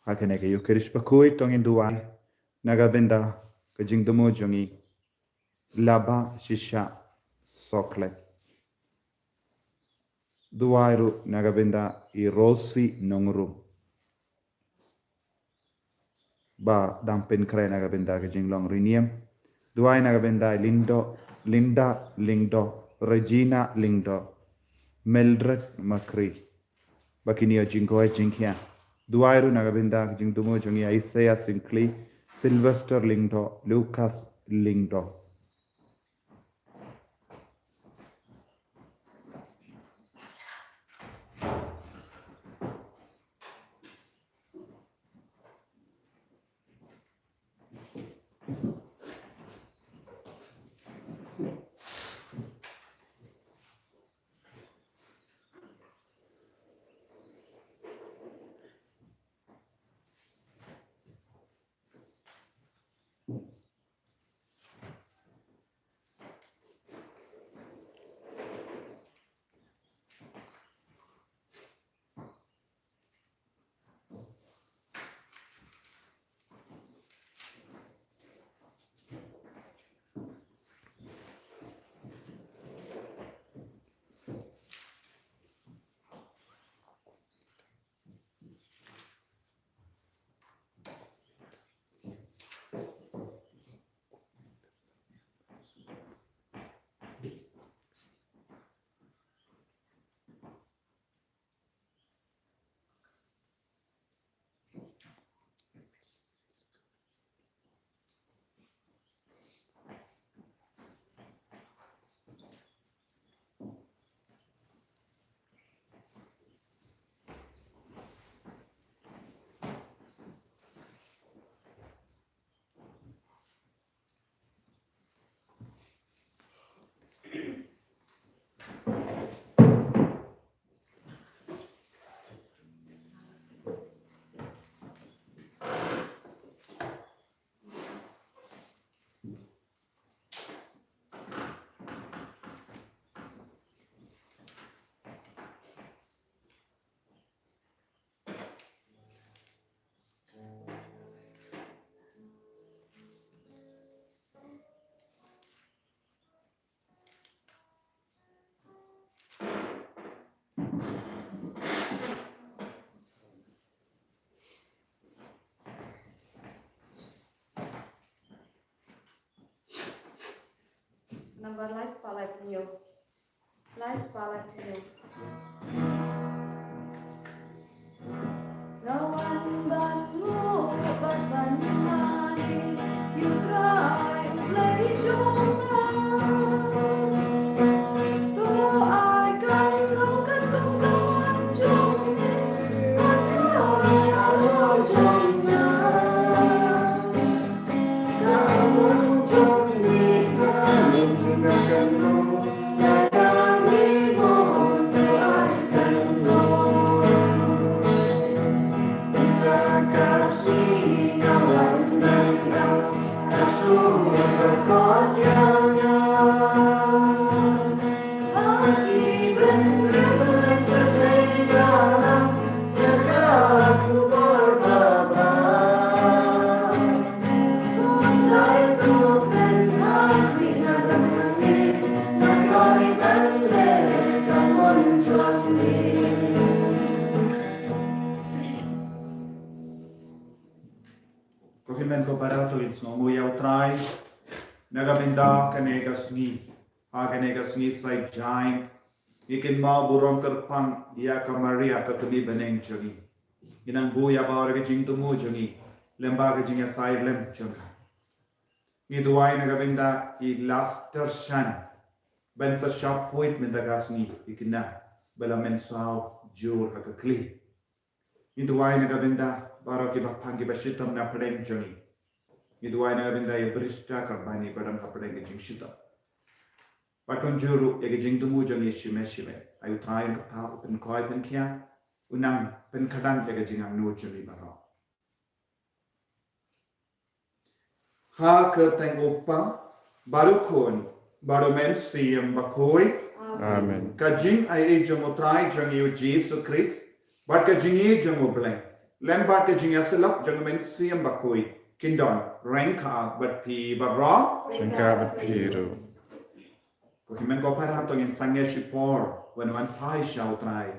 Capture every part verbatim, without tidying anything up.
Ha kane ka Eucharist bakhuid to ngin duwai na ka bynta ka jingthmu jong i Laba Shisha Soklet. Duwai ruh na ka bynta i Rosi Nongrum ba dang pynkhreh na ka bynta ka jinglong riñiam. Duwai na ka bynta i Lindo, Linda Lyngdoh, Regina Lyngdoh, Mildred Makri. Ba kin ïoh jingkoit jingkhiah. Duwai ruh na ka bynta ka jingthmu jong i Isaiah Syngkli, Sylvester Lyngdoh, Lucas Lyngdoh. Nambar lai spah lai phew hynñiew. Lai spah lai phew hynñiew. Nga wan ban nguh bad ban mane ïa U Trai U Blei jong nga. To ai kan long katkum ka mon jong me, U Trai halor jong nga. Ka mon jong me, ka mon jong nga kan long, lada me mon to ai kan long. Mynta ka sngi nga wan ban ai ka sur bakhuid ïa nga. Ha ki bynriew pyrthei ïa nga, ïa ka khubor babha. Ko hynmen ko para, to ngin sngewnguh ïa U Trai na ka bynta kane ka sngi. Ha kane ka sngi Saint Jaiñ, ngi kynmaw burom kyrpang ïa ka Maria ka kmie bneng jong ngi. Ngi nang buh ïa baroh ka jingthmu jong ngi lyngba ka jingïasaid lem jong ka. Ngi duwai na ka bynta i Laster Shan, ban sa shah poi mynta ka sngi, i khynnah ba la mynsaw jur ha ka khlieh. Ngi duwai na ka bynta baroh kiba pang kiba shitom na pdeng jong ngi. Ngi duwai na ka bynta ïa Brista Karbani ba don ha pdeng ka jingshitom. Bad kumjuh ruh ïa ka jingthmu jong ngi shimet shimet. Ai U Trai un kyrpad, un pynkhuid pynkhiah, un nang pynkhlaiñ ïa ka jingangnud jong ngi baroh. Ha ka kyrteng U Kpa, bad U Khun, bad U Mynsiem Bakhuid. Amen. Ka jingaiei jong U Trai jong ngi U Jisu Khrist bad ka jingïeit jong U Blei, Lem bad ka jingïasyllok jong ka mynsiem bakhuid, kin don ryngkat bad phi baroh. Ryngkat bad phi ruh. Ko hynmen ko para, to ngin sangeh shipor ban wan phai sha U Trai.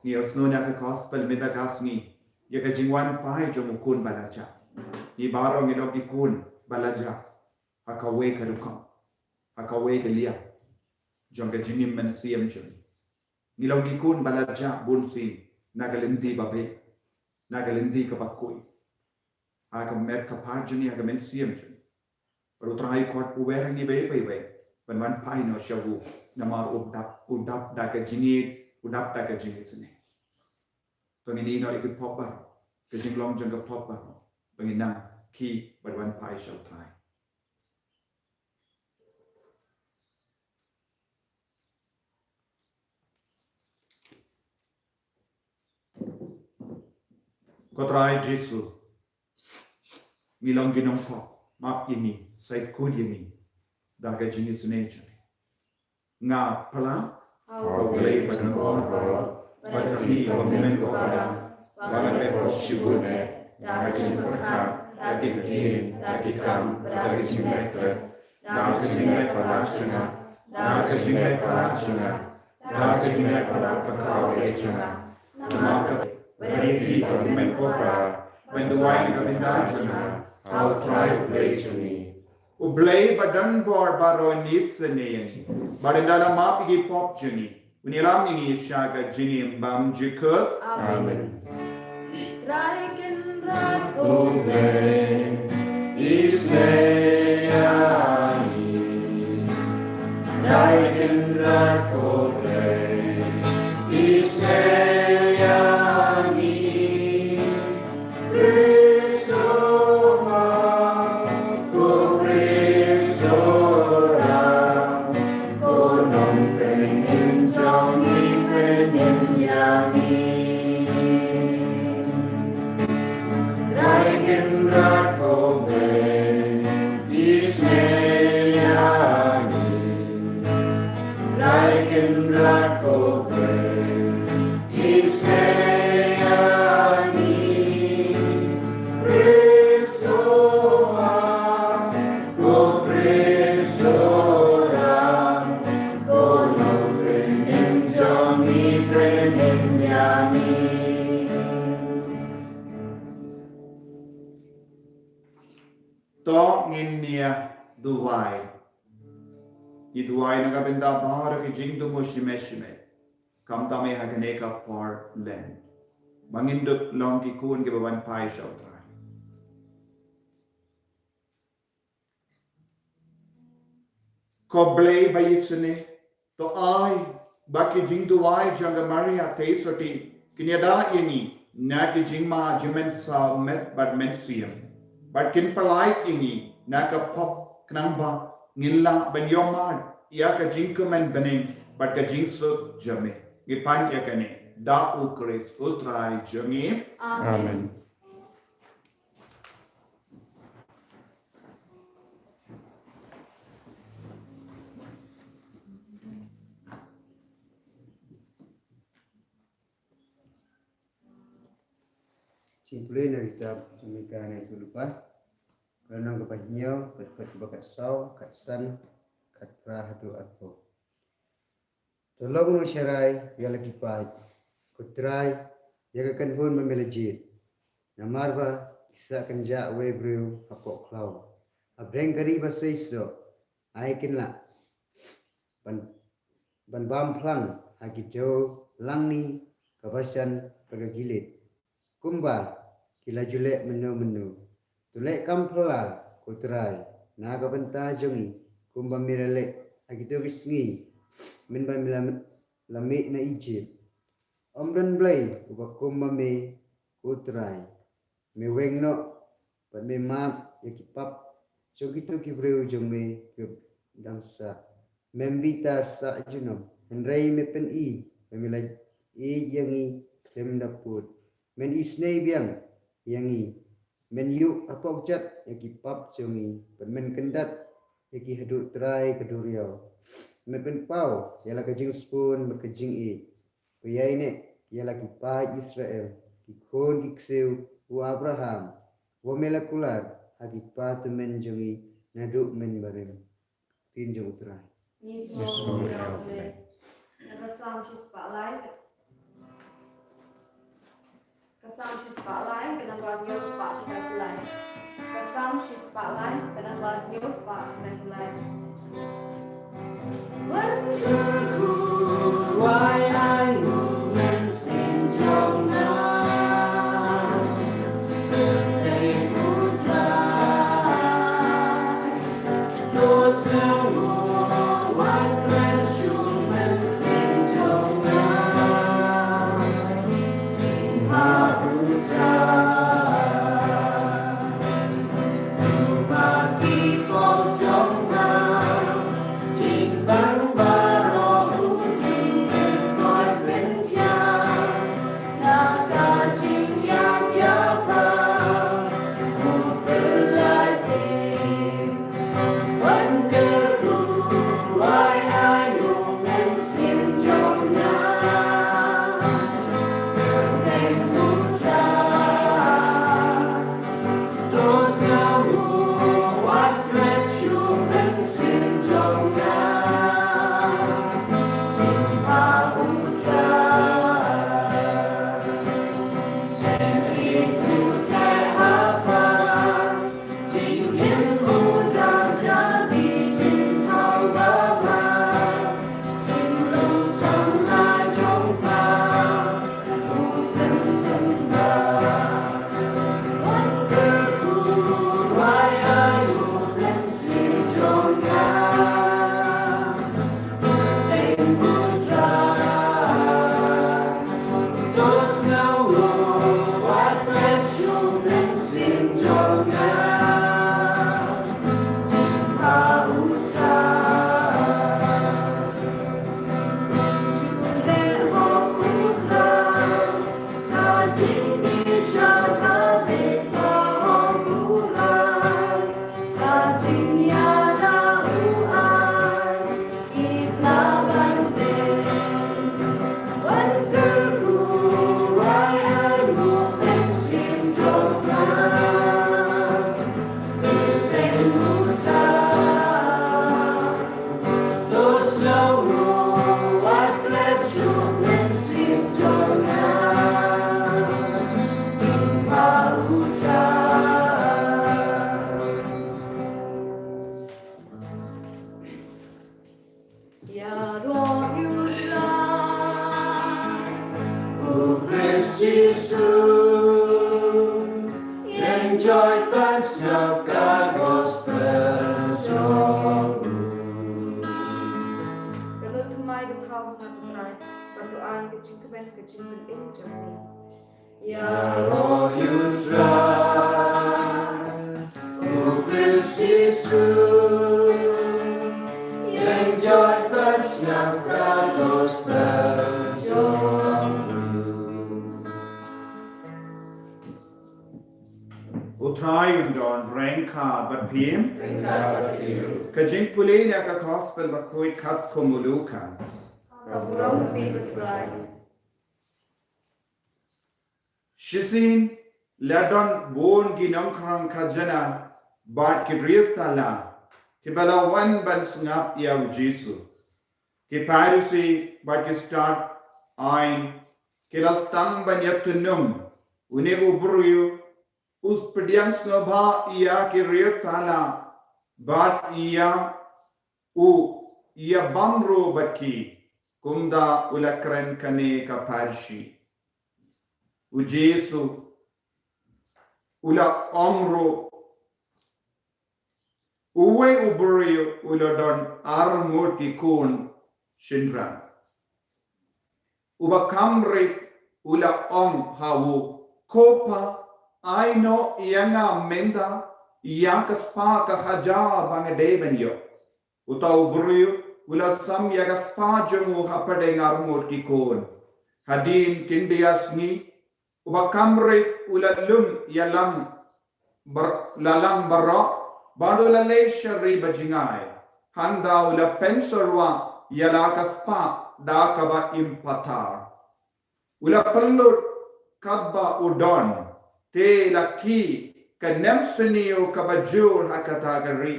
Ngi ïohsngew na ka gospel mynta ka sngi ïa ka jingwan phai jong u khun ba la jah. Ngi baroh ngi long ki khun ba la jah ha kawei ka rukom, ha kawei ka liang jong ka jingim mynsiem jong ngi. Ngi long ki khun ba la jah bun sien na ka lynti ba beit, na ka lynti kaba khuid, ha ka met ka phad jong ngi, ha ka mynsiem jong ngi. Bad U Trai u khot u wer ïa ngi beit beit beit ban wan phai noh sha u, namar u dap, u dap da ka jingïeit, u dap da ka jingisynei. To ngin ïehnoh ïa ki pop baroh, ka jinglong jong ka pop baroh, ba ngin nang khie bad wan phai sha U Trai. Ko Trai Jisu, ngi long ki nongpop, map ïa ngi, sa khuid ïa ngi da ka jingisynei jong me. Nga pla ha U Blei badonbor baroh, bad ha phi ko hynmen ko para, ba ngan pop shibun eh, da ka jingpyrkhat, da ki ktien, da ki kam, da ka jingleh klet, da ka jingleh palat jong nga, da ka jingleh palat jong nga, da ka jingleh palat bakhuid jong nga. Namar kata, ba dei phi ko hynmen ko para, ban duwai na ka bynta jong nga ha U Trai U Blei jong ngi. U Blei badonbor baroh un isynei ïa ngi, bad un da la map ïa ki pop jong ngi, un ïalam ïa ngi sha ka jingim bymjukut. Amen. Amen. Trai Kynrad ko Blei, isynei ïa ngi. Trai Kynrad ko Blei, isynei ïa ngi. Khrist u ma, ko Khrist u ram, ko nongpynïeng jong ngi, pynïeng ïa ngi. Trai Kynrad ko Blei, isynei ïa ngi. Trai Kynrad ko Blei, isynei ïa ngi. Khrist u ma, ko Khrist u ram, ko nongpynïeng jong ngi, pynïeng ïa ngi. To ngin ïa duwai. Ngi duwai na ka bynta baroh ki jingthmu shimet shimet, khamtam eh ha kane ka por Lent, ba ngin dup long ki khun kiba wan phai sha U Trai. Ko Blei ba isynei, to ai ba ki jingduwai jong ka Maria Theisotti kin ïada ïa ngi na ki jingma jingmynsaw met bad mynsiem, bad kin pyllait ïa ngi na ka pop, khnang ba ngin lah ban ïohmad ïa ka jingkmen bneng bad ka jingsuk jong me. Ngi pan ïa kane da U Khrist U Trai jong ngi. Amen. Amen. Jingpule na ka kitab jong u Mika na ka lynnong kaba hynñiew, ka dkhot kaba khatsaw, khatsan, khatphra haduh arphew. To long nongshakri ïa la ki paid, ko Trai, ïa ka kynhun ba me la jied. Namar ba ki sah kynjah uwei u briew hapoh khlaw, ha bneng ka ri ba seisoh, ai kin lah ban, ban bam phlang ha ki dewlangni ka Bashan bad ka Gilead, kumba ki la ju leh mynno mynno. To leh kam phylla, ko Trai, na ka bynta jong ngi, kumba me la leh ha kito ki sngi mynba me la, la mih na Ijipt. Ym don blei uba kum ma me, ko Trai. Me weng noh bad me map ïa ki pap jong kito ki briew jong me kiba dang sah. Mem bitar sah junom, hynrei me pyni ba me la ïeit ïa ngi khlem da pud. Men isynei biang ïa ngi. Men ïuh hapoh kjat ïa ki pap jong ngi, bad men kyndat ïa ki haduh trai ka duriaw. Men pynpaw ïa la ka jingsbun bad ka jingïeit, ba ïaineh ïa la ki paid Israel, ki khun ki ksiew u Abraham, wat me la kular ha ki kpa tymmen jong ngi naduh mynbarim. Ktien jong U Trai. Ngi sngewbha ïa U Blei. Na ka Salm shispah lai, ka Salm shispah lai, ka namba hynñiew spah khyndai lai. Ka Salm shispah lai, ka namba hynñiew spah khyndai lai. Wonder ku wai ai u mynsiem jong nga. Thank you, Trai. Ïaroh ïa U Trai, U Khrist Jisu, ïeng joit ban sngap ka gospel jong u. Ïa lut thymmai da thaw ha nga ko Trai, bad to ai ka jingkmen ka jingpynim jong me. Ïaroh ïa U Trai, U Khrist Jisu, ïeng joit ban sngap ka gospel jong u. U Trai un don ryngkat bad phi. Ryngkat bad phi. Ka jingpule na ka gospel bakhuid katkum u Lukas. Ka burom ïa me ko Trai. Shisien la don bun ki nongkhrong khajana bad ki riewthala kiba la wan ban sngap ïa U Jisu. Ki Pharisi bad ki stad aiñ ki la sdang ban ïatynñium, une u briew u pdiang sngewbha ïa ki riewthala bad ïa u ïabam ruh bad ki, kumta u la kren kane ka pharshi. U Jisu u la ong ruh, uwei u briew u la don arngut ki khun shynrang. Uba kham rit u la ong ha u, ko pa, ai noh ïa nga mynta ïa ka spah ka hajar ba nga dei ban ïoh. Uta u briew u la sam ïa ka spah jong u hapdeng arngut ki khun. Hadien khyndiat sngi, uba kham rit u la lum ïalam bar-, ïalam baroh bad u la leit sha ri ba jngai. Hangta u la pynsyrwa ïa la ka spah da kaba im pathar. U la pynlut kaba u don, te la khih ka nemsniew kaba jur ha kata ka ri,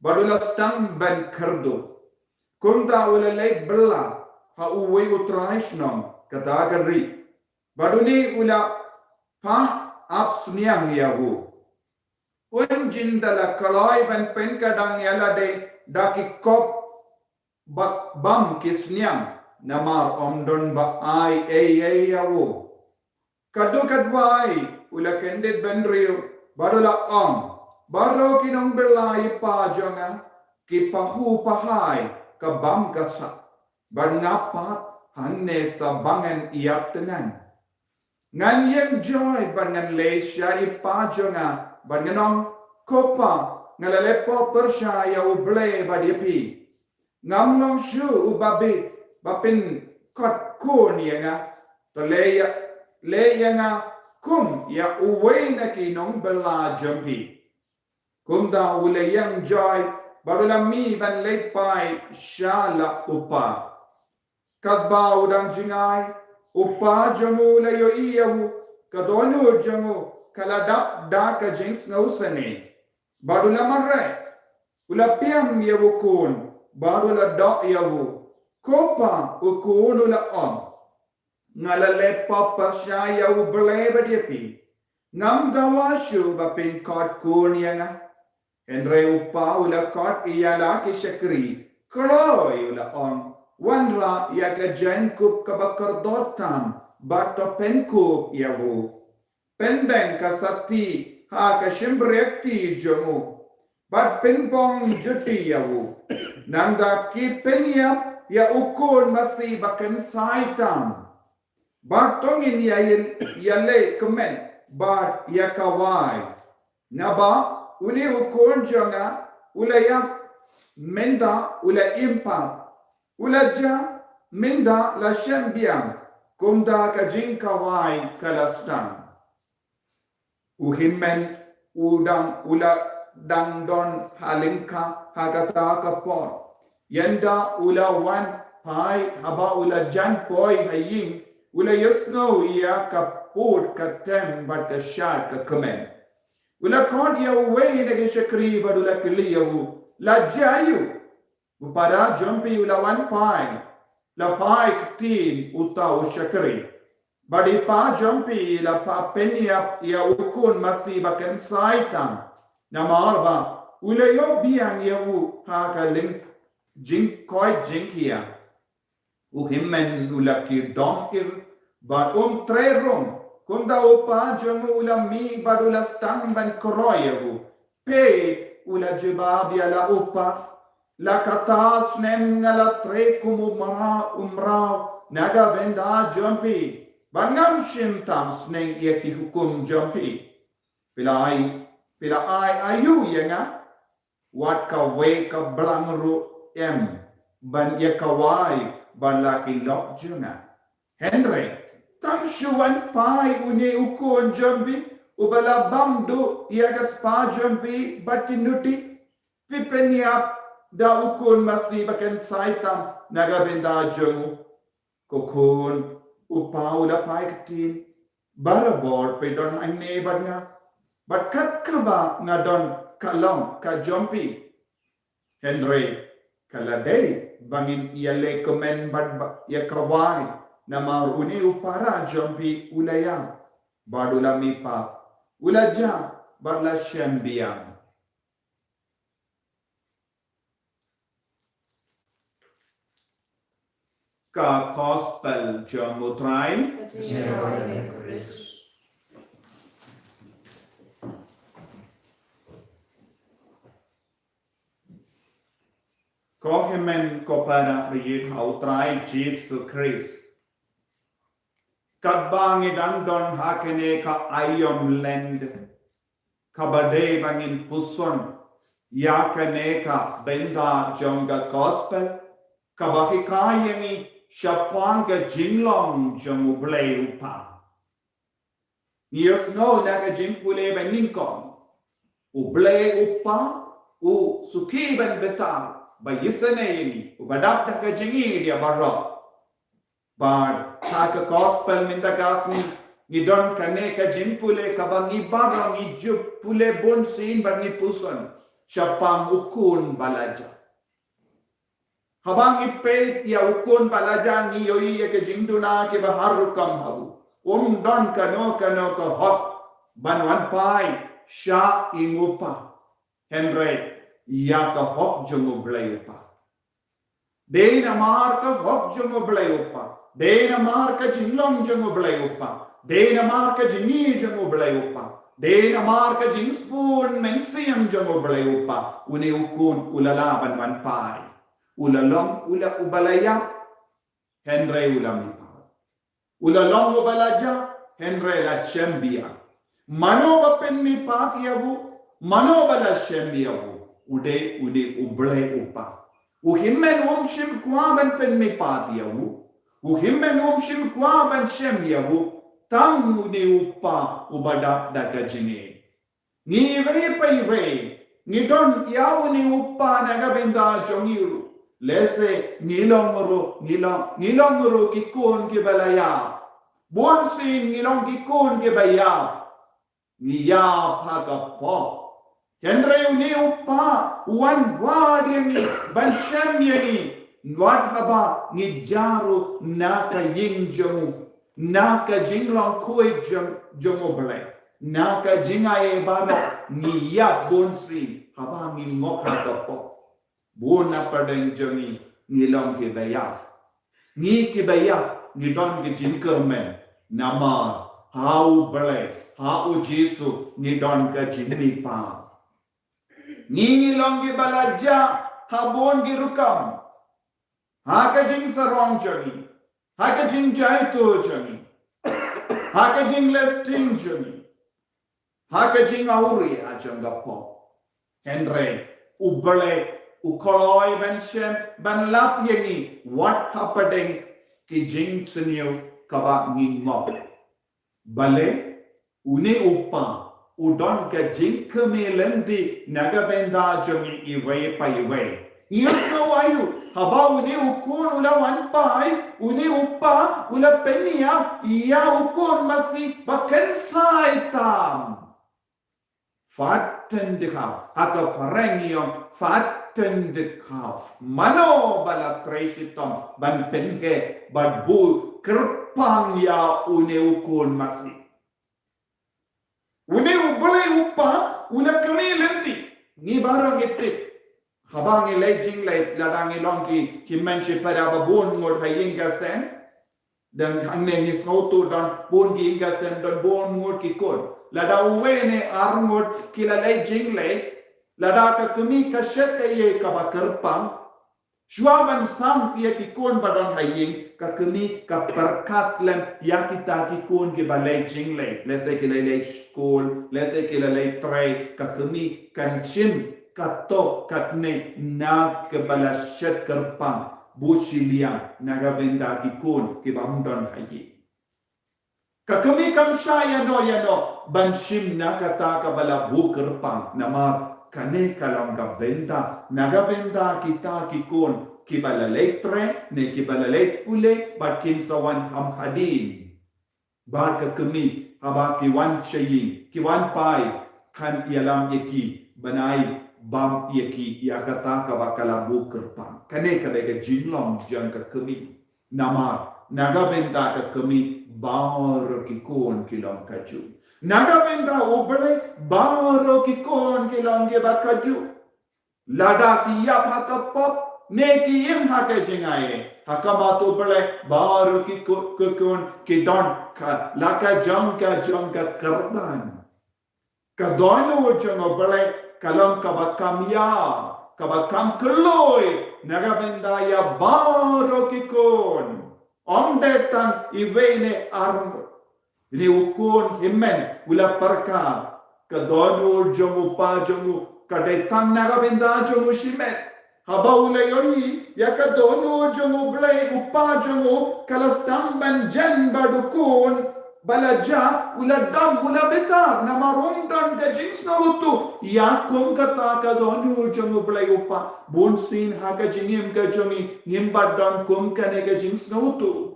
bad u la sdang ban kyrduh. Kumta u la leit bylla ha uwei u trai shnong kata ka ri, bad une u la phah ap sniang ïa u. Un jin da la kloi ban pynkyndang ïa lade da ki kop bad bam ki sniang, namar ym don ba ai ei ei ïa u. Katto katwei u la kyndit bynriew bad u la ong, baroh ki nongbylla i pa jong nga ki pahu pahai ka bam ka sah, bad nga pat hangne sa ba ngan ïap tyngan. Ngan ïeng joi bad ngan leit sha i pa jong nga bad ngan ong, ko pa, nga la leh pop pyrshah ïa U Blei bad ïa phi. Ngam long shuh u babit ba phin khot khun ïa nga. To leit ïa, leit ïa nga kum ïa uwei na ki nongbylla jong phi. Kumta u la ïeng joi bad u la mih ban leit phai sha la u pa. Katba u dang jngai, u pa jong u u la ïohi ïa u, ka dohnud jong u ka la dap da ka jingsngewsynei. Bad u la mareh, u la pynïap ïa u khun, bad u la doh ïa u. Ko pa, u khun u la ong, nga la leh pop pyrshah ïa U Blei bad ïa phi. Ngam dawa shuh ba phin khot khun ïa nga. Hynrei u pa u la khot ïa la ki shakri kloi, u la ong, wanrah ïa ka jaiñkup kaba kordor tam bad to pynkup ïa u. Pyndeng ka sati ha ka shympriahti jong u bad pynbong juti ïa u. Nangta khie pynïap ïa u khun masi ba kynsai tam. Bad to ngin ïa, ïa leh kmen bad ïa kawei. Naba une u khun jong nga u la ïap mynta u la im pat. U la jah mynta la shem biang. Kumta ka jingkawei ka la sdang. U hynmen u dang, u la dang don ha lyngkha ha kata ka por. Ynda u la wan phai, haba u la jan poi ha ïing, u la ïohsngew ïa ka pud ka tem bad ka shad ka kmen. U la khot ïa uwei na ki shakri bad u la kylli ïa u, la jia aïu? U para jong phi u la wan phai, la phai ktien uta u shakri. Bad i pa jong phi i la phah pynïap ïa u khun masi ba kynsai tam. Namar ba u la ïoh biang ïa u ha ka lyngkha jingkoit jingkhiah. U hynmen u la kyrduh im bad um treh rung. Kumta u pa jong u u la mih bad u la sdang ban kyroi ïa u. Peit, u la jubab ïa la u pa, la katta snem nga la trei kum u mraw, u mraw na ka bynta jong phi. Bad ngam shim tam sneng ïa ki hukum jong phi. Phi la ai, phi la ai aïu ïa nga? Wat kawei ka blang ruh em ban ïa kawei bad la ki lok jong nga. Hynrei tang shu wan phai une u khun jong phi uba la bam duh ïa ka spah jong phi bad ki nuti, phi pynïap da u khun masi ba kynsai tam na ka bynta jong u. Ko khun, u pa u la phai ktien, barabor phi don hangne bad nga, bad kat kaba nga don ka long ka jong phi. Hynrei ka la dei ba ngin ïa leh kmen bad ba ïa kawei, namar une u para jong phi u la ïap bad u la mih pat, u la jah bad la shem biang. Ka Gospel jong u Trai. Ka jingkyrkhu ïa u Khrist. Ko hynmen ko para ba ïeit ha u Trai Jisu Khrist. Katba ngi dang don ha kane ka aïom Lent, kaba dei ba ngin puson ïa kane ka bynta jong ka Gospel, kaba hikai ïa ngi shaphang ka jinglong jong U Blei u Pa. Ngi ïohsngew na ka jingpule ba nyngkong, U Blei u Pa u suki ban bynta, ba ïasnoh ïa ngi, uba dap da ka jingïeit ïa baroh. Bad ha ka Gospel mynta ka sngi, Ngi don kane ka jingpule kaba ngi baroh ngi ju pule bun sien bad ngi puson shaphang u khun ba la jah. Haba ngi peit ïa u khun ba la jah ngi ïohi ïa ka jingduna kiba har rukom ha u. Um don kano kano ka hok ban wan phai sha ïing u kpa. Hynrei ïa ka hok jong u Blei u kpa. Dei namar ka hok jong u Blei u kpa. Dei namar ka jinglong jong u Blei u kpa. Dei namar ka jingïeit jong u Blei u kpa. Dei namar ka jingsbun mynsiem jong u Blei u kpa. Une u khun u la lah ban wan phai. U la long u la uba la ïap. Hynrei u la mihpat. U la long uba la jah, hynrei la shem biang. Mano ba pynmihpat ïa u, mano ba la shem ïa u, u dei une u Blei u kpa. U hynmen um shym kwah ban pynmihpat ïa u, u hynmen um shym kwah ban shem ïa u, tang une u kpa uba dap da ka jingïeit. Ngi iwei pa iwei, ngi don ïa une u kpa na ka bynta jong ngi ruh. Lehse ngi long ruh, ngi long, ngi long ruh ki khun kiba la ïap. Bun sien ngi long ki khun kiba ïap. Ngi ïap ha ka pop. Hynrei une u kpa u wan wad ïa ngi ban shem ïa ngi. Wat haba ngi jah ruh na ka ïing jong u, na ka jinglong khuid jong, jong u Blei, na ka jingaiei baroh ngi ïap bun sien haba ngi ngop ha ka pop. Bun na pdeng jong ngi ngi long kiba ïap. Ngi kiba ïap ngi don ki jingkyrmen namar ha u Blei, ha u Jisu ngi don ka jingmihpat. Ngi ngi long kiba la jah ha bun ki rukom. Ha ka jingsarong jong ngi, ha ka jingjaituh jong ngi, ha ka jingleh sting jong ngi, ha ka jingawria jong ka pop. Hynrei u Blei u kloi ban shem ban lap ïa ngi wat hapdeng ki jingsniew kaba ngi ngop. Balei? Une u kpa u don ka jingkmie lynti na ka bynta jong ngi iwei pa iwei. Ïa sngewbha ïa u, haba une u khun u la wan phai, une u kpa u la pynïap ïa u khun masi ba kheiñ sai tam. Fatten de kaf, ha ka phareng ïong fatten de kaf. Mano ba la trei shitom ban pynheh bad buh kyrpang ïa une u khun masi. Une u Blei u kpa u la kmie lynti. Ngi baroh ngi tip. Haba ngi leit jingleit lada ngi long ki, ki menshipada ba bun ngut ha ïing ka sem. Dang hangne ngi sngewthuh don bun ki ïing ka sem don bun ngut ki khun. Lada uwei ne ar ngut ki la leit jingleit. Lada ka kmie ka shet kaei kaba kyrpang. Shuwa ban sam ïa ki khun ba don ha ïing, ka kmie ka pyrkhat lem ïa kita ki khun kiba leit jingleit. Lehse ki la leit skul, lehse ki la leit trei, ka kmie kan shim katto katne na kaba la shet kyrpang buh shiliang na ka bynta ki khun kiba ym don ha ïing. Ka kmie kam shah ïano ïano ban shim na kata kaba la buh kyrpang namar kane ka long ka bynta na ka bynta kita ki khun kiba la leit trei ne kiba la leit pule bad kin sa wan ham hadien. Bad ka kmie haba ki wan sha ïing ki wan phai kan ïalam ïa ki ban ai bam ïa ki ïa kata kaba ka la buh kyrpang. Kane ka dei ka jinglong jong ka kmie. Namar na ka bynta ka kmie baroh ki khun ki long kajuh. Na ka bynta U Blei baroh ki khun ki long kiba kajuh. Lada ki ïap ha ka pop ne ki im ha ka jingaiei, ha khmat U Blei baroh ki khun ki don ka la ka jong ka jong ka kyrdan. Ka dohnud jong U Blei ka long kaba kham ïa, kaba kham khlaiñ na ka bynta ïa baroh ki khun. Ym dei tang iwei ne ar ngut. Une u khun hynmen u la pyrkhat ka dohnud jong u kpa jong u ka dei tang na ka bynta jong u shimet. Haba u la ïohi ïa ka dohnud jong U Blei u kpa jong u ka la sdang ban jan bad u khun ba la jah u la dom u la bitar namar um don ka jingsngewthuh ïa kum kata ka dohnud jong U Blei u kpa. Bun sien ha ka jingim ka jong ngi ngim pat don kum kane ka jingsngewthuh.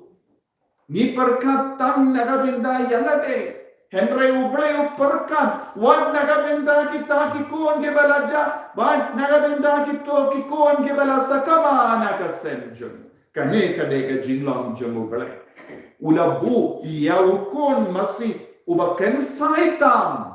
Ngi pyrkhat tang na ka bynta ïa lade. Hynrei U Blei u pyrkhat wat na ka bynta kita ki khun kiba la jah, wat na ka bynta kito ki khun kiba la sakma na ka sem jong u. Kane ka dei ka jinglong jong U Blei. U la buh ïa u Khun Masi uba kynsai tam.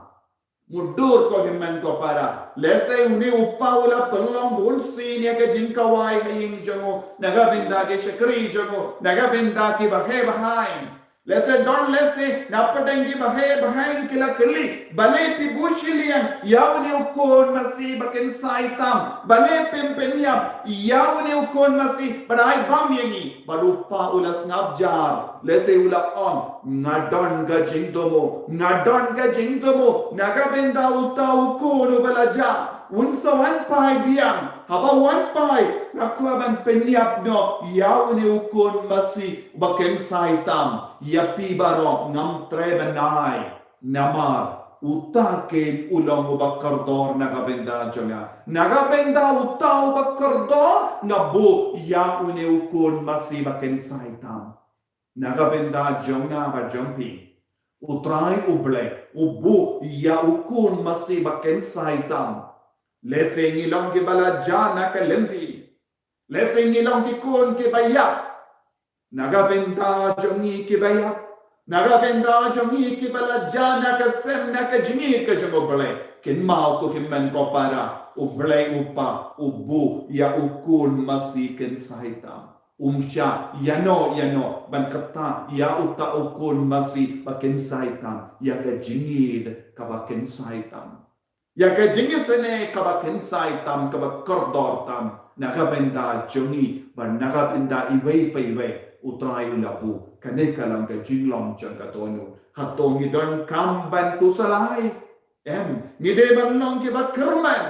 Mutdur ko hynmen ko para. Lehse une u kpa u la pynlong bun sien ïa ka jingkhawai ha ïing jong u, na ka bynta ki shakri jong u, na ka bynta ki baheh bahaiñ. Lehse don lehse na pdeng ki baheh bahaiñ ki la kylli, balei phi buh shiliang ïa une u Khun Masi ba kynsai tam? Balei phim pynïap ïa une u Khun Masi ba dei bam ïa ngi? Bad u kpa u la sngap jar. Lehse u la ong, nga don ka jingthmu, nga don ka jingthmu na ka bynta uta u khun uba la jah. Un sa wan phai biang. Haba wan phai, nga kwah ban pynïap noh ïa une u Khun Masi ba kynsai tam. Ïa phi baroh ngam treh ban ai. Namar uta ken u long uba kordor na ka bynta jong nga. Na ka bynta uta uba kordor nga buh ïa une u Khun Masi ba kynsai tam. Na ka bynta jong nga bad jong phi, U Trai U Blei u buh ïa u Khun Masi ba kynsai tam. Lehse ngi long kiba la jah na ka lynti. Lehse ngi long ki khun kiba ïap. Na ka bynta jong ngi kiba ïap, na ka bynta jong ngi kiba la jah na ka sem, na ka jingïeit ka jong U Blei, kynmaw ko hynmen ko para, U Blei u Kpa u buh ïa u Khun Masi kynsai tam. Um shah ïano ïano ban ktah ïa uta u Khun Masi ba kynsai tam ïa ka jingïeit kaba kynsai tam. Ïa ka jingisynei kaba kynsai tam, kaba kordor tam, na ka bynta jong ngi bad na ka bynta iwei pa iwei, U Trai u la buh. Kane ka long ka jinglong jong ka dohnud. Hato ngi donkam ban khuslai? Em, ngi dei ban long kiba kyrmen.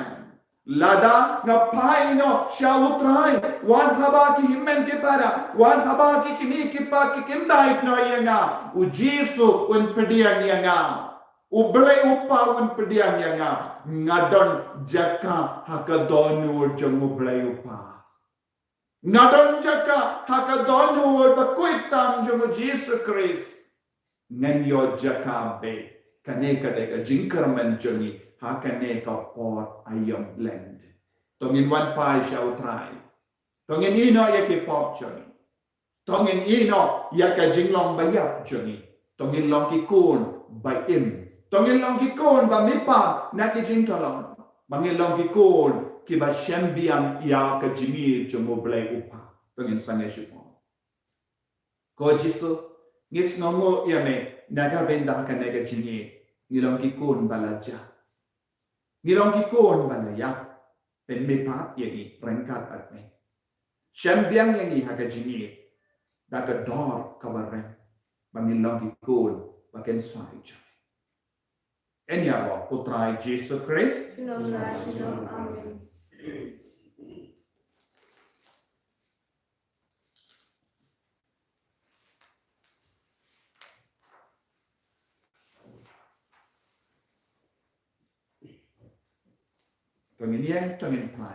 Lada nga phai noh sha U Trai, wat haba ki hynmen ki para, wat haba ki kmie ki kpa ki kyntait noh ïa nga, U Jisu un pdiang ïa nga. U Blei u Kpa un pdiang ïa nga. Nga don jaka ha ka dohnud jong U Blei u Kpa. Nga don jaka ha ka dohnud ba khuid tam jong U Jisu Khrist. Ngan ïoh jaka beit. Kane ka dei ka jingkyrmen jong ngi ha kane ka por aïom Lent. To ngin wan phai sha U Trai. To ngin ïehnoh ïa ki pop jong ngi. To ngin ïehnoh ïa ka jinglong ba ïap jong ngi. To ngin long ki khun ba im. To ngin long ki khun ba mihpat na ki jingthlong. Ba ngin long ki khun kiba shem biang ïa ka jingïeit jong U Blei u Kpa. To ngin sangeh shipor. Ko Jisu, ngi sngewnguh ïa me na ka bynta kane ka jingïeit. Ngi long ki khun ba la jah. Ngi long ki khun ba la ïap. Pynmihpat ïa ngi ryngkat bad me. Shem biang ïa ngi ha ka jingïeit da ka dor kaba rem, ba ngin long ki khun ba kynsai jong me. Yn ïaroh U Trai Jisu Khrist. Junom la junom. Amen. To ngin ïeng, to ngin phai.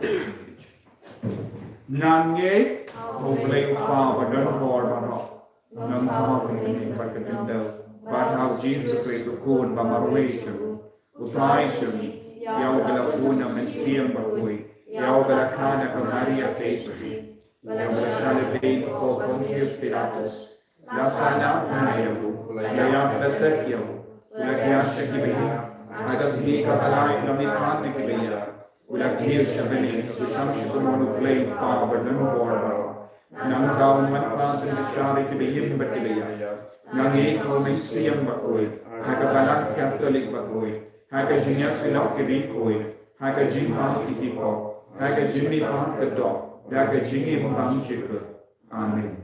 Nang ngi, ha U Blei u Kpa ba don bor baroh, nang ha U Blei bad ka khyndew, bad ha U Jisu Khrist u Khun ba marwei jong u, U Trai jong ngi, ïa uba la bun na Mynsiem Bakhuid, ïa uba la kha na ka Maria Theisotti, ïa uba la shah lehbeiñ ha u Pontius Pilatus, la sahnarphna ïa u, la ïap bad la thied ïa u, u la khiah sha kiba ïap, ha ka sngi kaba lai u la mihpat na kiba ïap, u la kiew sha bneng, u shong sha kynhun U Blei u Kpa ba don bor baroh. Nangta un wan pat ban bishar ïa kiba im bad kiba ïap. Nga ngeit ha U Mynsiem Bakhuid, ha ka Balang Katholik bakhuid, ha ka jingïasyllok ki riewkhuid, ha ka jingmap ïa ki pop, ha ka jingmihpat ka doh, ha ka jingim bymjukut. Amen.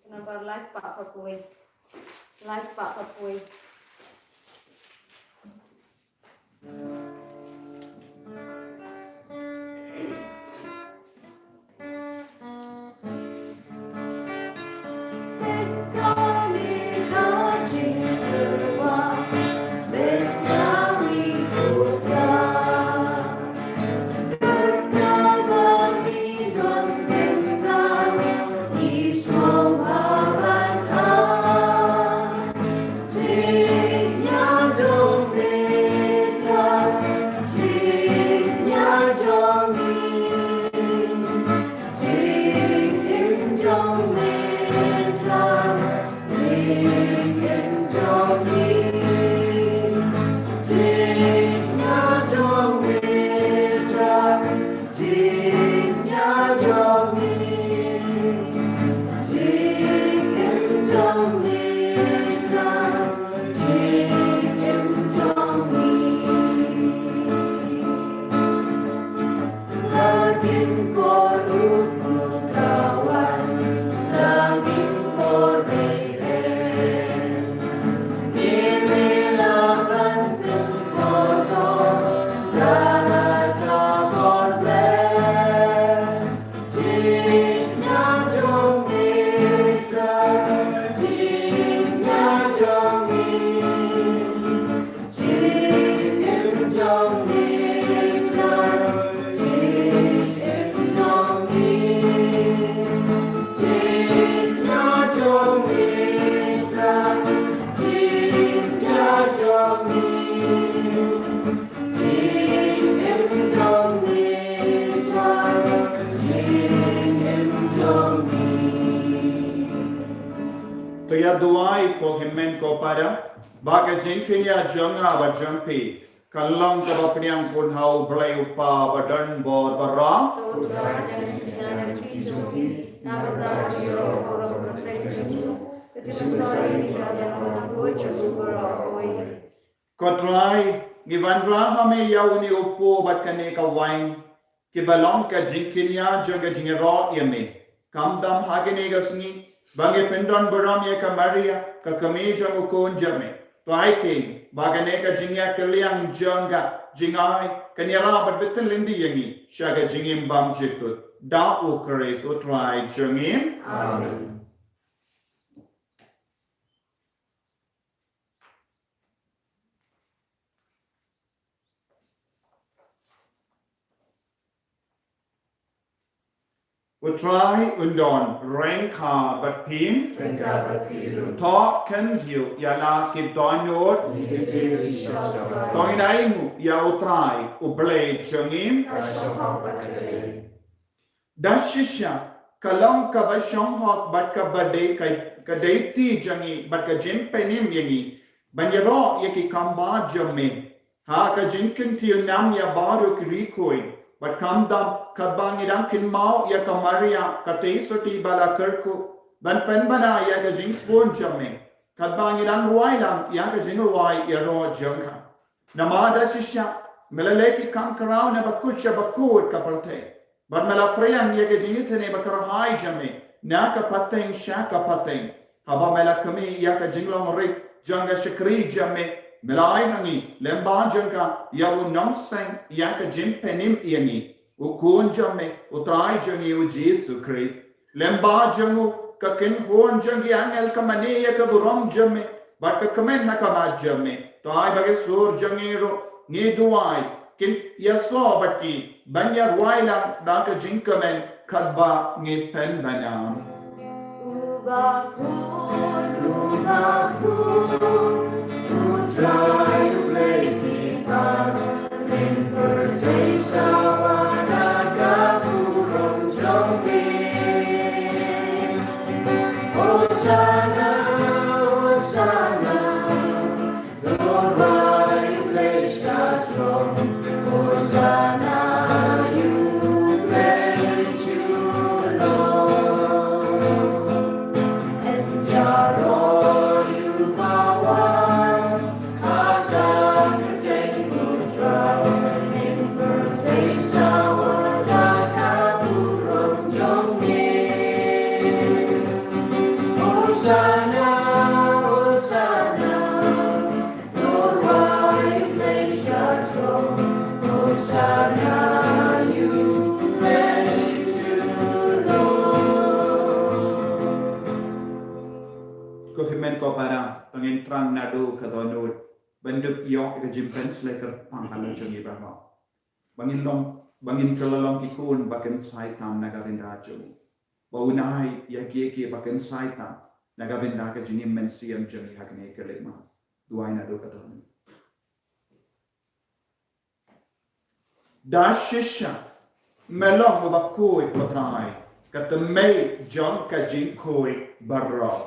Nambar lai spah khatwei. Lai spah khatwei. To ïa duwai ko hynmen ko para, ba ka jingkñia jong nga bad jong phi kan long kaba pdiang pun ha U Blei U Kpa ba don bor baroh. To Trai, da ka jingkñia jong phi, na ka bynta ka jingrwai baroh, ka jingkñia jong phi, ka jingkñia jong phi, ka jingkñia jong phi. Ko Trai, ngi wanrah ha me ïa une u kpu bad kane ka wain, kiba long ka jingkñia jong ka jingïaroh ïa me. Khamtam ha kane ka sngi, ba ngi pyndon burom ïa ka Maria, ka kmie jong u Khun jong me. To ai keiñ ba kane ka jingïakylliang jong ka, jngai, kan ïarah bad btin lynti ïa ngi sha ka jingim bymjukut. Da U Khrist U Trai jong ngi. Amen. U Trai un don ryngkat bad phi. Ryngkat bad phi ruh. To khyndiat ïa la ki dohnud. Ngi dei ki shah shah. To ngin ai nguh ïa U Trai U Blei jong ngi. Ka shong hok bad ka dei. Da shisha, ka long kaba shong hok bad kaba dei ka, ka dei ti jong ngi bad ka jingpynim ïa ngi ban ïaroh ïa ki kam ba jong me ha ka jingkyntiew nam ïa baroh ki riewkhuid, bad khamtam katba ngi dang kynmaw ïa ka Maria, ka tei sotti ba la kyrkhu, ban pynbna ïa ka jingsbun jong me katba ngi dang rwai lang ïa ka jingrwai ïaroh jong ka. Namar da shisha me la leh ki kam khraw na bakut sha bakut ka pyrthei, bad me la phriang ïa ka jingisynei ba kyrhai jong me na ka pateng sha ka pateng. Haba me la khmih ïa ka jinglong rit jong ka shakri jong me, me la ai ha ngi lem bad jong ka ïa u nongseng ïa ka jingpynim ïa ngi, u Khun jong me, U Trai jong ngi U Jisu Khrist. Lem bad jong u, ka kynhun jong ki angel ka mane ïa ka burom jong me bad ka kmen ha khmat jong me. To ai ba ki sur jong ngi ruh, ngi duwai, kin ïasoh bad ki ban ïarwai lang da ka jingkmen katba ngi pynbna. U Bakhuid, U Bakhuid, U Trai U Blei ki ba, men pyrthei sawa da ka burom jong me. Hosanna, Hosanna, to U Blei sha throne. Hosanna ïa U Blei junom. Em ïaroh ïa u bawa ha ka kyrteng U Trai. Em pyrthei sawa da ka burom jong me. Hosanna, Hosanna, to U Blei sha throne. Hosanna ïa U Blei junom. Ko hynmen ko para, to ngin thrang naduh ka dohnud ban dup ïoh ïa ka jingpynshlei kyrpang ha la jong ngi baroh. Ba ngin long, ba ngin kylla long ki khun ba kynsai tam na ka bynta jong u. Ba un ai ïa kiei kiei ba kynsai tam na ka bynta ka jingim mynsiem jong ngi ha kane ka leit ma. Duwai naduh ka dohnud. Da shisha me long u bakhuid, ko Trai, ka tymmen jong ka jingkhuid baroh.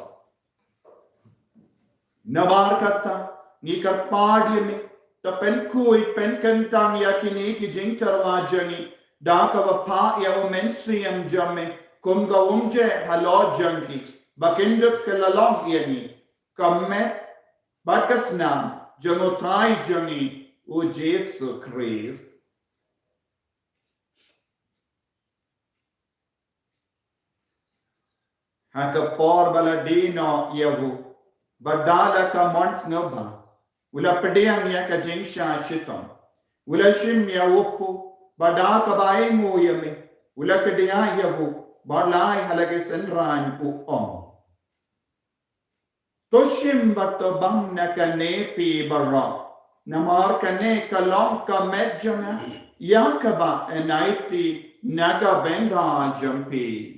Namar kata ngi kyrpad ïa me, to pynkhuid pynkyntang ïa kine ki jingtyrwa jong ngi da kaba phah ïa u Mynsiem jong me kum ka umjai halor jong ki, ba kin dup kylla long ïa ngi ka met bad ka snam jong U Trai jong ngi U Jisu Khrist. Ha ka por ba la die noh ïa u, bad da la ka mon sngewbha, u la pdiang ïa ka jingshah shitom. U la shim ïa u kpu, bad da kaba ainguh ïa me, u la kdiah ïa u, bad la ai ha la ki synran u ong: To shim bad to bam na kane phi baroh. Namar kane ka long ka met jong nga, ïa kaba yn aiti na ka bynta jong phi.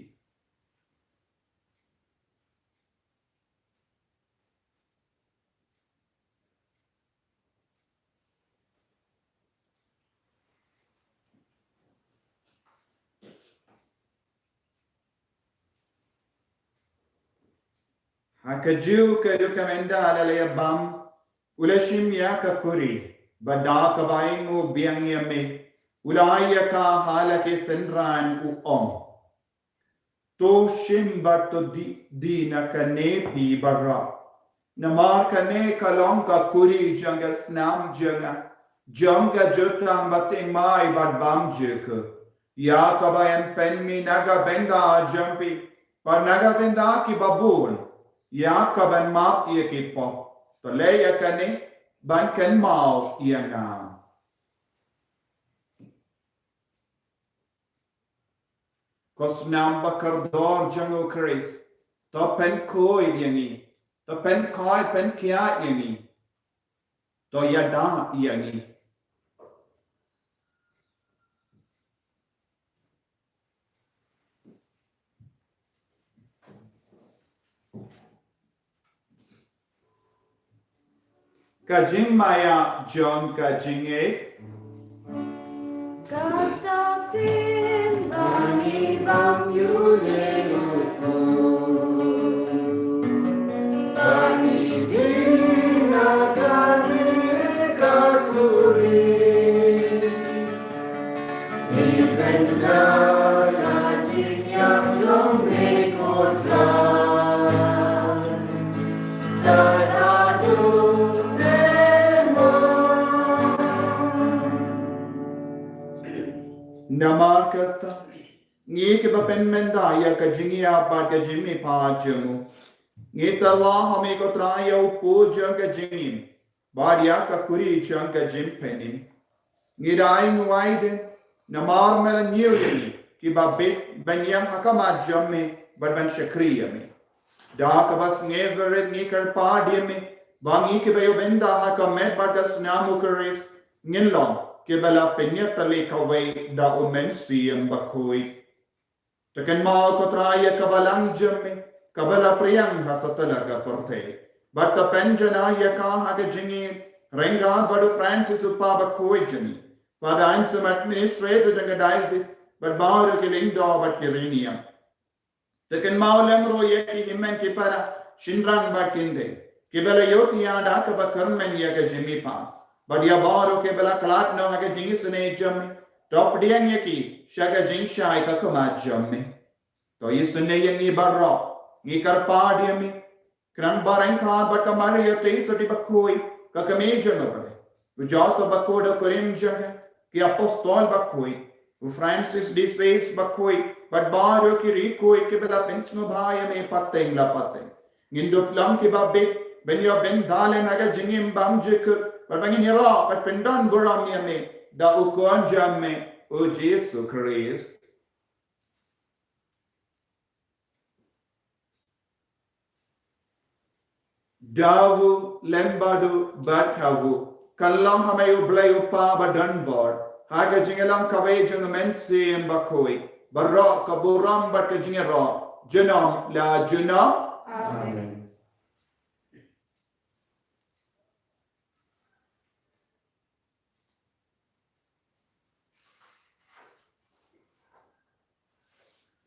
Ha kajuh ka dei ka mynta la la ïa bam, u la shim ïa ka kuri, bad da kaba ainguh biang ïa me, u la ai ïa ka ha la ki synran u ong: To shim bad to die, die na kane phi baroh. Namar kane ka long ka kuri jong ka snam jong nga, jong ka jutang bathymmai bad bymjukut, ïa kaba yn pynmih na ka bynta jong phi, bad na ka bynta kiba bun, ïa kaban map ïa ki pop. To leh ïa kane ban kynmaw ïa nga. Ko snam ba kordor jong U Khrist, to pynkhuid ïa ngi, to pynkhuid pynkhiah ïa ngi, to ïada ïa ngi. Ka jingmaïa jong ka jingngeit. Kata sien ba ngi bam ïa u Khrist, ba ngi die na kane ka kuri. Namar kata, ngi kiba pynmynta ïa ka jingïap bad ka jingmihpat jong u, ngi tyrwa ha me ko Trai ïa u kpu jong ka jingim, bad ïa ka kuri jong ka jingpynim. Ngi da ainguh ïa u, namar me la ñiew ïa ngi kiba bit ban ïeng ha khmat jong me bad ban shakri ïa me. Da kaba sngewbha ngi kyrpad ïa me ba ngi kiba ïoh bynta ha ka met bad ka snam U Khrist, ngin long kiba la pynïatylli kawei da U Mynsiem Bakhuid. To kynmaw ko Trai ïa ka balang jong me kaba la pdiang ha satlak ka pyrthei, bad to pynjanai ïa ka ha ka jingim ryngkat bad u Francis u Pa Bakhuid jong ngi, Father Anselm, administrator jong ka diocese, bad baroh ki lyngdoh bad ki riewniam. To kynmaw lem ruh ïa ki hynmen ki para, shynrang bad kynthei, kiba la ïohthiah da kaba kyrmen ïa ka jingmihpat, bad ïa baroh kiba la khlad noh ha ka jingisynei jong me, to pdiang ïa ki sha ka jingshai ka khmat jong me. To isynei ïa ngi baroh, ngi kyrpad ïa me, khnang ba ryngkat bad ka Maria Theisotti Bakhuid, ka Kmie jong U Blei, u Joseph Bakhuid u kurim jong ka, ki Apostol Bakhuid, u Francis de Sales Bakhuid, bad baroh ki riewkhuid kiba la pynsngewbha ïa me pateng la pateng, ngin dup long kiba bit ban ïoh bynta lem ha ka jingim bymjukut, bad ba ngin ïaroh bad pyndonburom ïa me da u Khun jong me, u Jisu Khrist. Da u, lem bad u, bad ha u, kan long ha me U Blei U Kpa badonbor, ha ka jinglong kawei jong U Mynsiem Bakhuid, baroh ka burom bad ka jingïaroh, junom la junom. Amen.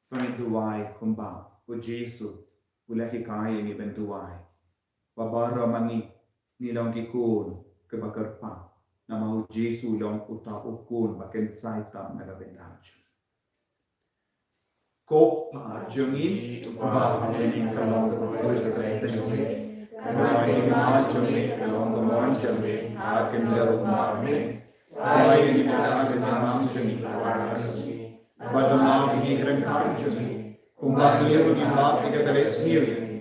To ngin duwai kumba u Jisu u la hikai ïa ngi ban duwai, ba baroh ma ngi ngi long ki khun kiba kyrpang, namar u Jisu u long uta u khun ba kynsa tam na ka bynta jong ngi. Ko Pa jong ngi uba ha bneng, ka long ka kyrteng jong me, ka long ka mon jong me, ka long ka mon jong me ha khyndew kumba ha bneng. Ai ïa ngi mynta ka jingim jong ngi ka la ka sngi, bad ai ïa ngi ka ryngkat jong ngi. Kumba ngi ruh ngi map ïa kita kiba sniew ïa ngi.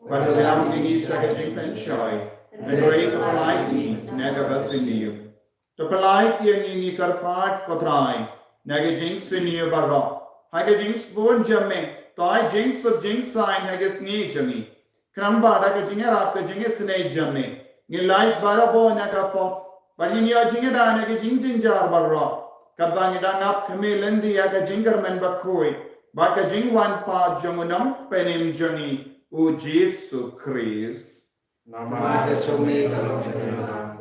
Bad to ym lam ïa ngi sha ka jingpynshoi, hynrei to pyllait ïa ngi na kaba sniew. To pyllait ïa ngi, ngi kyrpad ko Trai, na ka jingsniew baroh. Ha ka jingsbun jong me, to ai jingsuk jingsaiñ ha ka sngi jong ngi. Khnang ba da ka jingïarap ka jingisynei jong me, ngin lait barabor na ka pop, bad ngin ïoh jingïada na ka jingjynjar baroh, katba ngi dang ap khmih lynti ïa ka jingkyrmen bakhuid bad ka jingwan pat jong u Nongpynim jong ngi, u Jisu Khrist. Namar ka jong me ka long ka jingim,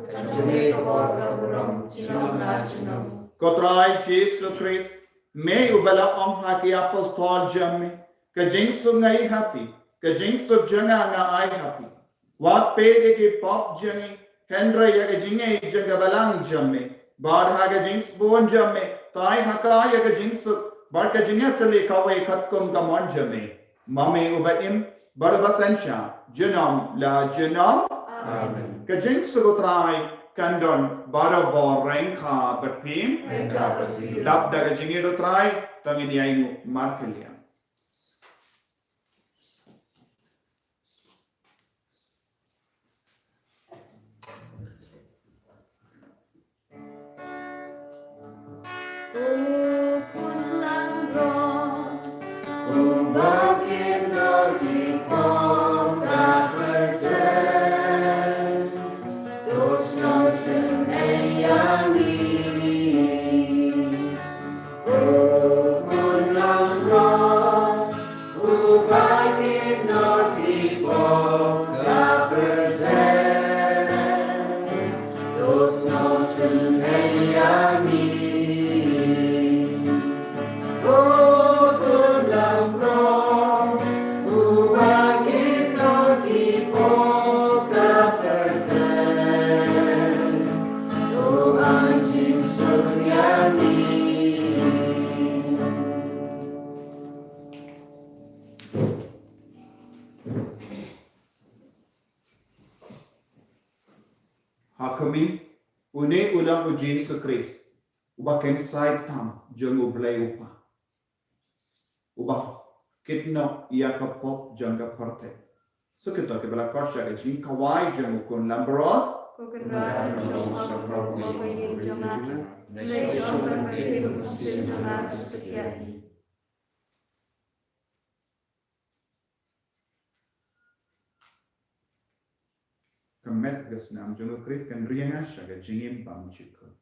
ka jong me ka bor, ka burom, junom la junom. Ko Trai Jisu Khrist, me uba la ong ha ki apostol jong me, ka jingsuk nga ai ha phi, ka jingsuk jong nga nga ai ha phi. Wat peit ïa ki pop jong ngi, hynrei ïa ka jingngeit jong ka balang jong me. Bad ha ka jingsbun jong me, to ai ha ka ïa ka jingsuk bad ka jingïatylli kawei katkum ka mon jong me. Ma me uba im bad uba synshar junom la junom. Amen. Ka jingsuk u Trai kan don barabor ryngkat bad phi. Ryngkat bad phi. Lap da ka jingïeit u Trai, to ngin ïainguh markylliang. U khun langbrot uba kynnoh ki pop ka pyrthei, to sngewsynei ïa ngi. U khun langbrot uba kynnoh ki pop ka pyrthei, to sngewsynei ïa ngi. Ko khun langbrot uba kynnoh ki pop ka pyrthei, to ai jingsuk ïa ngi. Ha khmih, une u long u Jisu Khrist, uba kynsai tam jong u Blei u Kpa, uba kynnoh ïa ka pop jong ka pyrthei. Sa kito kiba la khot sha ka jingkhawai jong u khun langbrot. Ko Kynrad, ka met ka snam jong u Khrist kan ri ïa nga sha ka jingim bymjukut.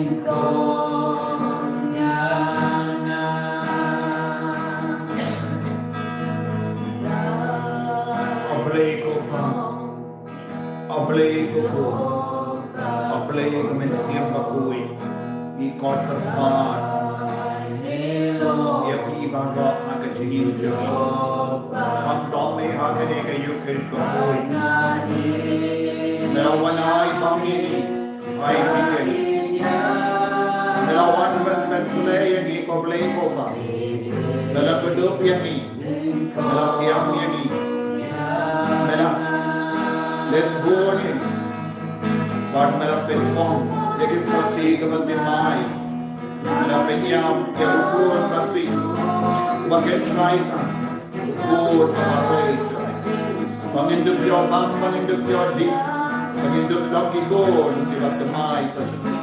A Blei ko Pa, a Blei ko Pa, a Blei ko Mynsiem Bakhuid, ngi khot kyrpad ïa phi baroh ha ka jingim jong ngi. Kham tam eh ha kane ka Eucharist bakhuid, me la wan ai bam ïa ngi, ai phi ïa ngi. Me la wan ban, ban sumar ïa ngi ko Blei ko Pa. Me la kdup ïa ngi. Me la pdiang ïa ngi. Me la leh bun ïa ngi. Bad me la pynbang ïa ki sakhi kiba thymmai. Me la pynïap ïa u khun ka sih uba kynsai tam, u khun kaba roi jong ngi. Ba ngin dup ïoh bam, ba ngin dup ïoh dih, ba ngin dup long ki khun kiba thymmai sa shisien.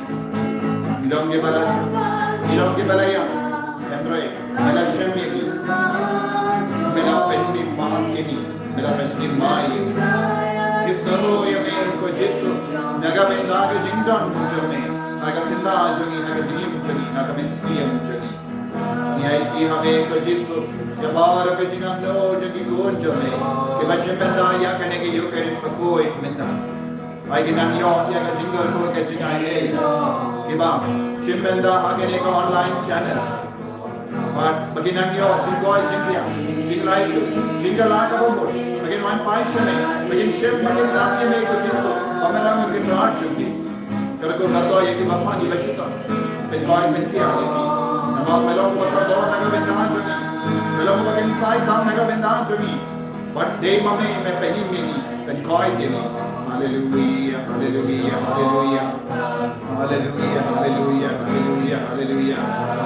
Ngi long kiba la, ngi long kiba la ïap. Hynrei me la shem ïa ngi. Me la pynthymmai ïa ngi. Me la pynthymmai ïa ngi. Ngi sngewbha ïa me ko Jisu, na ka bynta ka jingdon jong me ha ka syndah jong ngi, ha ka jingim jong ngi, ha ka mynsiem jong ngi. Ngi aiti ha me ko Jisu ïa baroh ka jingangnud jong ki khun jong me kiba shim bynta ïa kane ka Eucharist bakhuid mynta. Ba kin nang ïoh ïa ka jingkyrkhu, ka jingai ei, kiba shim bynta ha kane ka online channel. Bad ba kin nang ïoh jingkoit jingkhiah, jinglait, jingkylla kaba mut, ba kin wan phai sha me, ba kin shim, ba kin lam ïa me ko Jisu ba me long u Kynrad jong ki. Kyrkhu kyrdoh ïa kiba pang, kiba shitom. Pynkoit pynkhiah ïa ki. Namar me long uba kordor na ka bynta jong ngi. Me long uba kynsai tam na ka bynta jong ngi. Bad dei ma me, me pynïap ïa ngi, pynkoit ïa ngi. Haleluia, haleluia, haleluia. Haleluia, haleluia, haleluia, haleluia.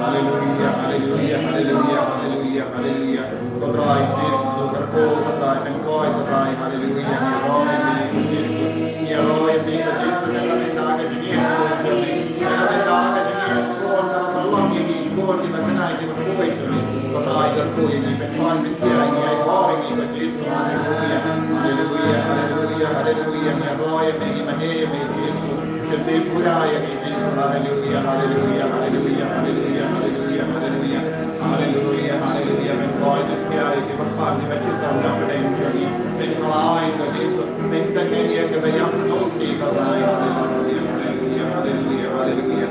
Haleluia, haleluia, haleluia, haleluia, haleluia. Ko Trai Jisu, kyrkhu, ko Trai, pynkoit, ko Trai, haleluia. Ngi ïaroh ïa me ko Jisu, ngi ïaroh ïa me ko Jisu, na ka bynta ka jingïasyllok jong me, na ka bynta ka jingïasyllok kaba pynlong ïa ki khun kiba khynnah kiba khuid jong me. Ko Trai, kyrkhu ïa ngi, pynkoit, pynkhiah ïa ngi, ai bor ïa ngi ko Jisu. Haleluia, haleluia, haleluia, haleluia. Ngi ïaroh ïa me, ngi mane ïa me Jisu. Sheptieng pura ïa ngi Jisu. Haleluia, haleluia, haleluia, haleluia, haleluia, haleluia. Haleluia, haleluia. Pynkoit, pynkhiah ïa kiba pang, kiba shitom na pdeng jong ngi. Pynkylla ïa ngi ko Jisu. Pyntngen ïa kiba ïap sngewsih ko Trai. Haleluia, haleluia, haleluia, haleluia.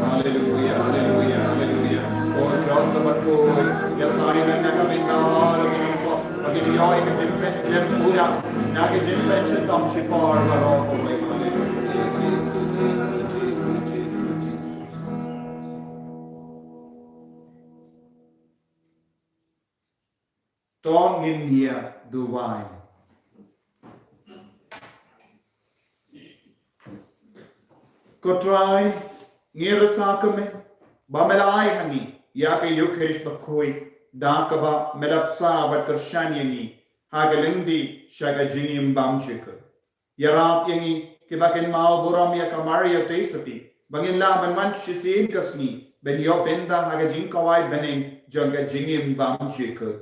Haleluia, haleluia, haleluia. Ko Joseph bakhuid, ïasaid ïa ngi na ka bynta baroh ki nongpop. Ba ngin ïoh ïa ka jingpynshitom pura na ka jingpynshitom shipor baroh kawei. Haleluia. Jisu, Jisu, Jisu, Jisu, Jisu. To ngin ïa duwai. Ko Trai, ngi rysa kumne ba me la ai ha ngi ïa ka Eucharist bakhuid, da kaba me la bsa bad kyrshan ïa ngi ha ka lynti sha ka jingim bymjukut. Ïarap ïa ngi kiba kynmaw burom ïa ka Maria Theisotti ba ngin lah ban wan shisien ka sngi ban ïoh bynta ha ka jingkhawai bneng jong ka jingim bymjukut.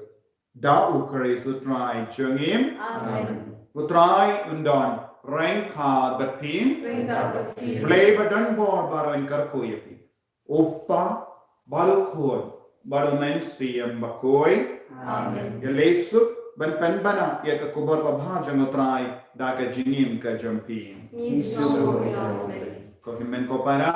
Da U Khrist U Trai jong ngi. Amen. U Trai un don ryngkat bad phi. Ryngkat bad phi. Blei ba don bor baroh un kyrkhu ïa phi. U Kpa, bad U Khun, bad U Mynsiem Bakhuid. Amen. Ïaleh suk ban pynbna ïa ka khubor babha jong U Trai da ka jingim ka jong phi. Ngi sngew ïa U Blei. Ko hynmen ko para,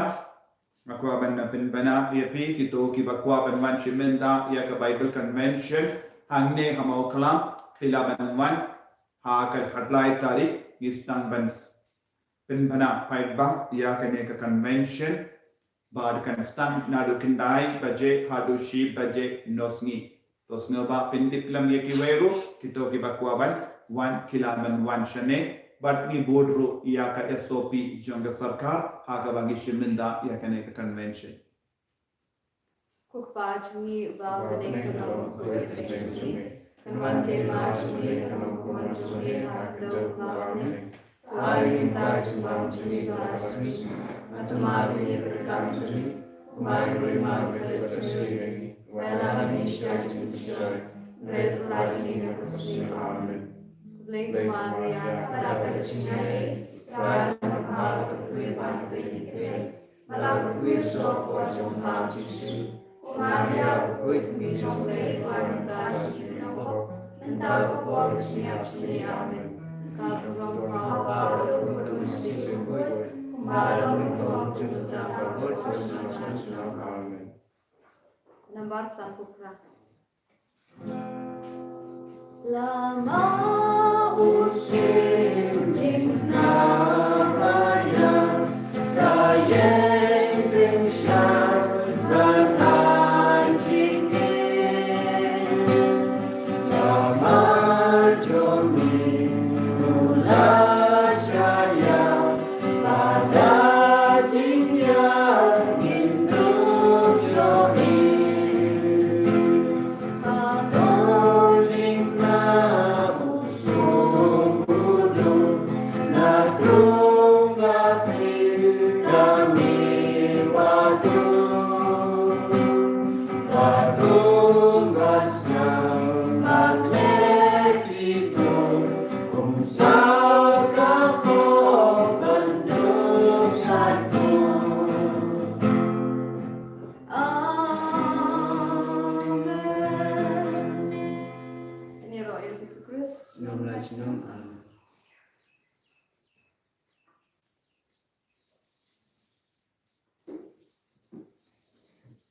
nga kwah ban pynbna ïa phi kito kiba kwah ban wan shim bynta ïa ka Bible Convention hangne ha Mawkhlam, phi lah ban wan ha ka khatlai tarik. Ngi sdang ban pynbna paidbah ïa kane ka convention, bad kan sdang naduh khyndai baje haduh shi baje nosngi. To sngewbha pyntip lang ïa kiwei ruh, kito kiba kwah ban wan ki lah ban wan shane, bad ngi bud ruh ïa ka S O P jong ka sorkar ha kaba ngi shim bynta ïa kane ka convention. Ko Kpa jong ngi uba ha bneng, kan long bakhuid ka kyrteng jong me. Kan wan ka hima jong me, kan long ka mon jong me ha ka kyrteng jong me. Amen. To ai ïa ngi mynta ka jingbam jong ngi ha ka sngi. Bad to map ïa ngi ka kam jong ngi, kumba ngi ruh ngi map ïa kiba sngewsih ïa ngi. Wat la ngi sha ka jingpynshoi, hynrei to kylla ïa ngi na ka bymjukut. Amen. Khublei ko Maria, pdeng ka jingaiei, U Trai u don bad phi, phi don ha ka bynta ki kynthei. Ba la pyrkhat ïa u soh jong u Jisu. Ko Maria u khuid, kmie jong U Blei, pynban to sha ngi ki kynnoh, mynta bad ha ka por jong ka jingïap jong ngi. Amen. Ka long ka bor bad ka jingkhuid, kumba long ha ka por jong ka jingkhuid. Amen. Nambar sanphew phra. Lada u shim jingthrang ba ïa ka ïing tyngshaiñ ban ai jingim, namar jong ngi u la shah ïap, bad da jingïap ngin dup ïohi. Ba u jingma u sum u dum, na krung ba phi ka mi wa dum. Ba dum ba sngap ba leh ki dum, kum sa ka pop ban dup sa kum. Amen. Ïaroh ïa u Jisu Khrist. Shnong la shnong. Amen.